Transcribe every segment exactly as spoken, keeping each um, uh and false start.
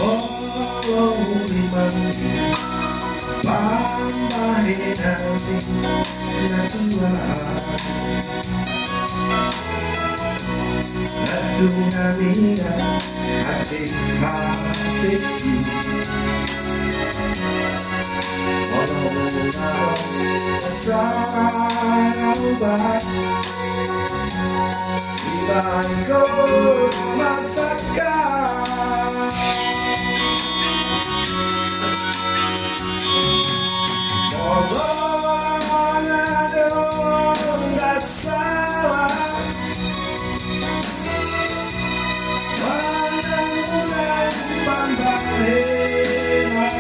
Olo, imang, pambahenan ni na tua. Na tung na mian hatihatingki. Olo, olo, olo, asa ubat. Ibaen ho na marsangka. Molo na adong na sala, manang unang pambahenan.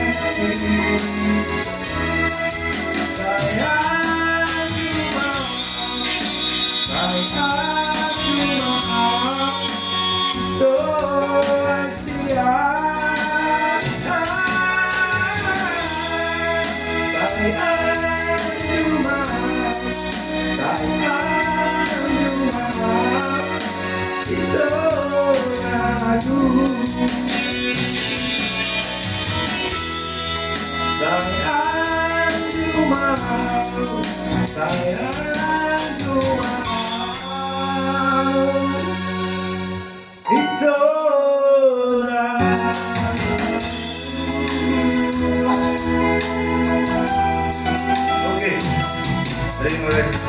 Sai anju ma, sai anju ma, itoan sia. Sai anju ma, sai anju ma, itoan ahu. Sai anju ma, sai anju ma, itoan ahu. Oke. Terima kasih.